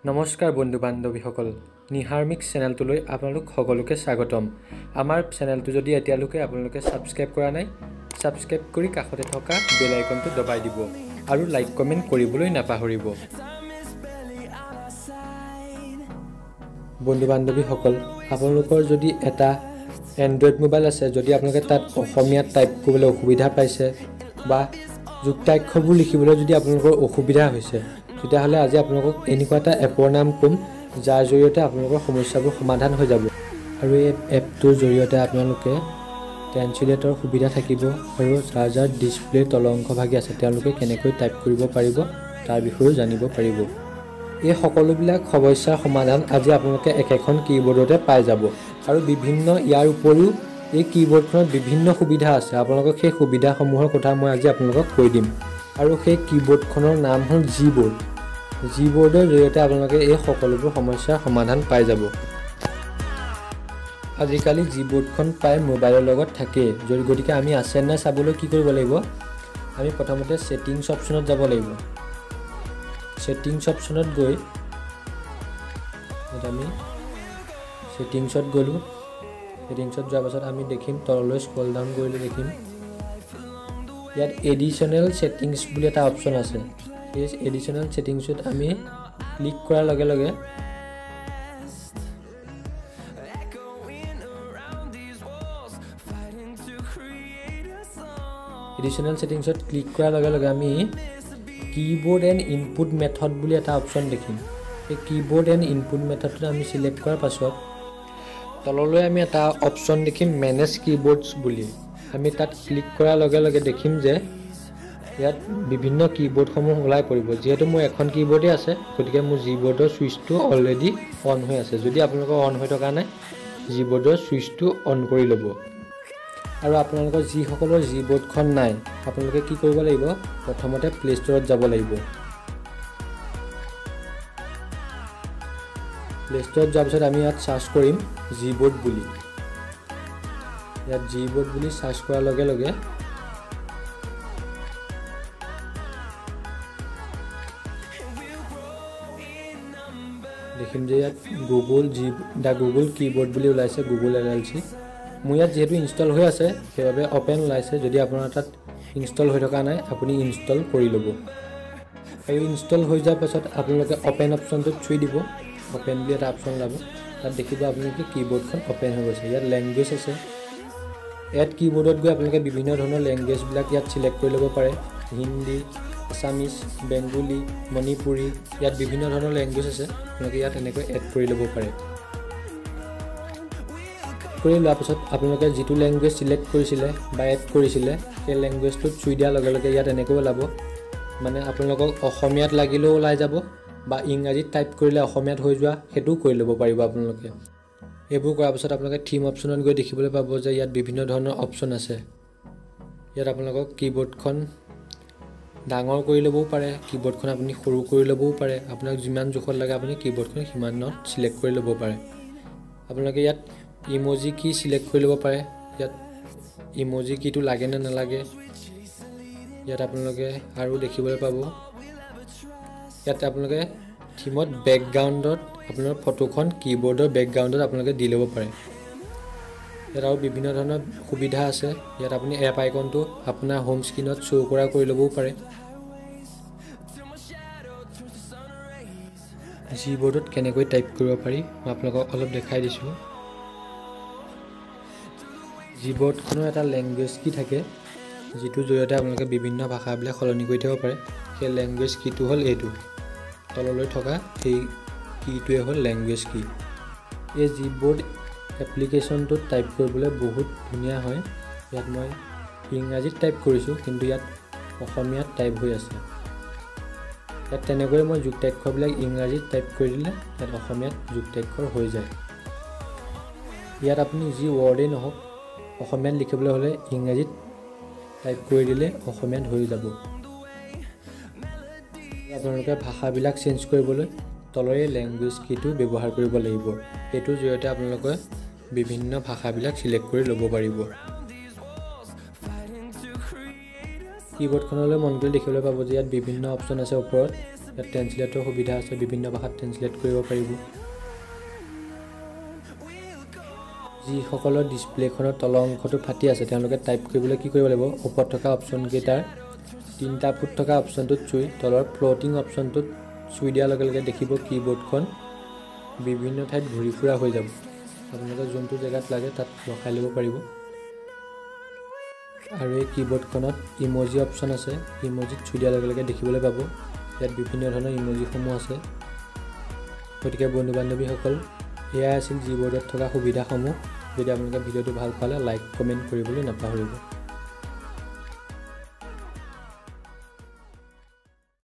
নমস্কাৰ বন্ধু বান্ধৱীসকল, নিহাৰ মিক্স চেনেলটোলৈ আপোনালোক সকলোকে স্বাগতম। আমাৰ চেনেলটো যদি এতিয়ালৈকে আপোনালোকে ছাবস্ক্ৰাইব কৰা নাই, ছাবস্ক্ৰাইব কৰি কাষতে থকা বেল আইকনটো দবাই দিব আৰু লাইক কমেণ্ট কৰিবলৈ নাপাহৰিব। বন্ধু বান্ধৱীসকল, আপোনালোকৰ যদি এটা এণ্ড্ৰইড মোবাইল আছে, যদি আপোনালোকে তাত অসমীয়া টাইপ কৰিবলৈ অসুবিধা পাইছে বা যুক্তাক্ষৰবোৰ লিখিবলৈ যদি আপোনালোকৰ অসুবিধা হৈছে, তেতিয়াহ'লে আজি আপোনালোকক এনেকুৱা এটা এপৰ নাম ক'ম যাৰ জৰিয়তে আপোনালোকৰ সমস্যাবোৰ সমাধান হৈ যাব। আৰু এই এপটোৰ জৰিয়তে আপোনালোকে ট্ৰেঞ্চলেটৰ সুবিধা থাকিব আৰু যাৰ যাৰ ডিছপ্লে তল অংশ ভাগি আছে তেওঁলোকে কেনেকৈ টাইপ কৰিব পাৰিব তাৰ বিষয়েও জানিব পাৰিব। এই সকলোবিলাক সমস্যাৰ সমাধান আজি আপোনালোকে একেখন কীবৰ্ডতে পাই যাব। আৰু বিভিন্ন ইয়াৰ উপৰিও এই কীবৰ্ডখনত বিভিন্ন সুবিধা আছে, আপোনালোকক সেই সুবিধাসমূহৰ কথা মই আজি আপোনালোকক কৈ দিম। আৰু সেই কীবৰ্ডখনৰ নাম হ'ল জি বৰ্ড। জি বৰ্ডৰ জৰিয়তে আপোনালোকে এই সকলোবোৰ সমস্যাৰ সমাধান পাই যাব। আজিকালি জি বৰ্ডখন প্ৰায় মোবাইলৰ লগত থাকেই, গতিকে আমি আছে নাই চাবলৈ কি কৰিব লাগিব, আমি প্ৰথমতে ছেটিংছ অপশ্যনত যাব লাগিব। ছেটিংছ অপশ্যনত গৈ আমি ছেটিংছত গ'লোঁ। ছেটিংছত যোৱাৰ পাছত আমি দেখিম তললৈ স্ক্ৰল ডাউন কৰিলে দেখিম ইয়াত এডিশ্যনেল ছেটিংছ বুলি এটা অপশ্যন আছে। সেই এডিশ্যনেল ছেটিংছত আমি ক্লিক কৰাৰ লগে লগে এডিশ্যনেল ছেটিংছত ক্লিক কৰাৰ লগে লগে আমি কীবৰ্ড এণ্ড ইনপুট মেথড বুলি এটা অপশ্যন দেখিম। সেই কীবৰ্ড এণ্ড ইনপুট মেথডটো আমি চিলেক্ট কৰাৰ পাছত তললৈ আমি এটা অপশ্যন দেখিম মেনেজ কীবৰ্ডছ বুলি। আমি তাত ক্লিক কৰাৰ লগে লগে দেখিম যে ইয়াত বিভিন্ন কীবৰ্ডসমূহ ওলাই পৰিব। যিহেতু মোৰ এখন কীবৰ্ডেই আছে, গতিকে মোৰ জি বৰ্ডৰ ছুইচটো অলৰেডি অন হৈ আছে। যদি আপোনালোকৰ অন হৈ থকা নাই, জি বৰ্ডৰ ছুইচটো অন কৰি ল'ব। আৰু আপোনালোকৰ যিসকলৰ জি বৰ্ডখন নাই, আপোনালোকে কি কৰিব লাগিব, প্ৰথমতে প্লে ষ্ট'ৰত যাব লাগিব। প্লে ষ্ট'ৰত যোৱাৰ পিছত আমি ইয়াত চাৰ্চ কৰিম জি বৰ্ড বুলি। ইয়াত জি বৰ্ড বুলি চাৰ্চ কৰাৰ লগে লগে দেখিম যে ইয়াত Google G the Google keyboard বুলি ওলাইছে, গুগল LLC। মোৰ ইয়াত যিহেতু ইনষ্টল হৈ আছে সেইবাবে অ'পেন ওলাইছে। যদি আপোনাৰ তাত ইনষ্টল হৈ থকা নাই, আপুনি ইনষ্টল কৰি ল'ব। আৰু ইনষ্টল হৈ যোৱাৰ পাছত আপোনালোকে অ'পেন অপশ্যনটোত চুই দিব। অ'পেন বুলি এটা অপশ্যন ওলাব, তাত দেখিব আপোনালোকে কীবৰ্ডখন অ'পেন হৈ গৈছে। ইয়াত লেংগুৱেজ আছে। এড কীবৰ্ডত গৈ আপোনালোকে বিভিন্ন ধৰণৰ লেংগুৱেজবিলাক ইয়াত চিলেক্ট কৰি ল'ব পাৰে। হিন্দী, আছামিজ, বেংগলী, মণিপুৰী, ইয়াত বিভিন্ন ধৰণৰ লেংগুৱেজ আছে। আপোনালোকে ইয়াত এনেকৈ এড কৰি ল'ব পাৰে। কৰি লোৱাৰ পাছত আপোনালোকে যিটো লেংগুৱেজ চিলেক্ট কৰিছিলে বা এড কৰিছিলে সেই লেংগুৱেজটোত চুই দিয়াৰ লগে লগে ইয়াত এনেকৈ ওলাব। মানে আপোনালোকক অসমীয়াত লাগিলেও ওলাই যাব বা ইংৰাজীত টাইপ কৰিলে অসমীয়াত হৈ যোৱা সেইটোও কৰি ল'ব পাৰিব আপোনালোকে। এইবোৰ কৰাৰ পাছত আপোনালোকে থিম অপশ্যনত গৈ দেখিবলৈ পাব যে ইয়াত বিভিন্ন ধৰণৰ অপশ্যন আছে। ইয়াত আপোনালোকক কীবৰ্ডখন ডাঙৰ কৰি ল'বও পাৰে, কীবৰ্ডখন আপুনি সৰু কৰি ল'বও পাৰে। আপোনাক যিমান জোখত লাগে আপুনি কীবৰ্ডখন সিমানত চিলেক্ট কৰি ল'ব পাৰে। আপোনালোকে ইয়াত ইম'জি কি চিলেক্ট কৰি ল'ব পাৰে, ইয়াত ইম'জি কিটো লাগে নে নালাগে ইয়াত আপোনালোকে আৰু দেখিবলৈ পাব। ইয়াত আপোনালোকে থিমত বেকগ্ৰাউণ্ডত আপোনাৰ ফটোখন কীবৰ্ডৰ বেকগ্ৰাউণ্ডত আপোনালোকে দি ল'ব পাৰে। ইয়াত আৰু বিভিন্ন ধৰণৰ সুবিধা আছে। ইয়াত আপুনি এপ আইকনটো আপোনাৰ হোম স্ক্ৰীণত শ্ব' কৰা কৰি ল'বও পাৰে। জি বৰ্ডত কেনেকৈ টাইপ কৰিব পাৰি মই আপোনালোকক অলপ দেখাই দিছোঁ। জি বৰ্ডখনৰ এটা লেংগুৱেজ কি থাকে, যিটোৰ জৰিয়তে আপোনালোকে বিভিন্ন ভাষাবিলাক সলনি কৰি থাকিব পাৰে। সেই লেংগুৱেজ কিটো হ'ল এইটো, তললৈ থকা সেই কিটোৱে হ'ল লেংগুৱেজ কি। এই জি বৰ্ড এপ্লিকেশ্যনটোত টাইপ কৰিবলৈ বহুত ধুনীয়া হয়। ইয়াত মই ইংৰাজীত টাইপ কৰিছোঁ, কিন্তু ইয়াত অসমীয়াত টাইপ হৈ আছে। ইয়াত তেনেকৈয়ে মই যুক্তাক্ষৰবিলাক ইংৰাজীত টাইপ কৰি দিলে ইয়াত অসমীয়াত যুক্তাক্ষৰ হৈ যায়। ইয়াত আপুনি যি ৱৰ্ডেই নহওক অসমীয়াত লিখিবলৈ হ'লে ইংৰাজীত টাইপ কৰি দিলে অসমীয়াত হৈ যাব। আপোনালোকে ভাষাবিলাক চেঞ্জ কৰিবলৈ তলৰে লেংগুৱেজ কিটো ব্যৱহাৰ কৰিব লাগিব। এইটোৰ জৰিয়তে আপোনালোকে বিভিন্ন ভাষাবিলাক চিলেক্ট কৰি ল'ব পাৰিব। কীবৰ্ডখনলৈ মন কৰি দেখিবলৈ পাব যে ইয়াত বিভিন্ন অপশ্যন আছে। ওপৰত ইয়াত ট্ৰেঞ্চলেটৰ সুবিধা আছে, বিভিন্ন ভাষাত ট্ৰেঞ্চলেট কৰিব পাৰিব। যিসকলৰ ডিছপ্লেখনৰ তলৰ অংশটো ফাটি আছে তেওঁলোকে টাইপ কৰিবলৈ কি কৰিব লাগিব, ওপৰত থকা অপশ্যনকেইটাৰ তিনিটা ফুট থকা অপশ্যনটোত চুই তলৰ ফ্ল'টিং অপশ্যনটোত চুই দিয়াৰ লগে লগে দেখিব কীবৰ্ডখন বিভিন্ন ঠাইত ঘূৰি ফুৰা হৈ যাব। আপোনালোকে যোনটো জেগাত লাগে তাত ৰখাই ল'ব পাৰিব। আৰু এই কীবৰ্ডখনত ইম'জি অপশ্যন আছে, ইম'জিত চুই দিয়াৰ লগে লগে দেখিবলৈ পাব ইয়াত বিভিন্ন ধৰণৰ ইম'জিসমূহ আছে। গতিকে বন্ধু বান্ধৱীসকল, এয়াই আছিল জি ব'ৰ্ডত থকা সুবিধাসমূহ। যদি আপোনালোকে ভিডিঅ'টো ভাল পালে লাইক কমেণ্ট কৰিবলৈ নাপাহৰিব।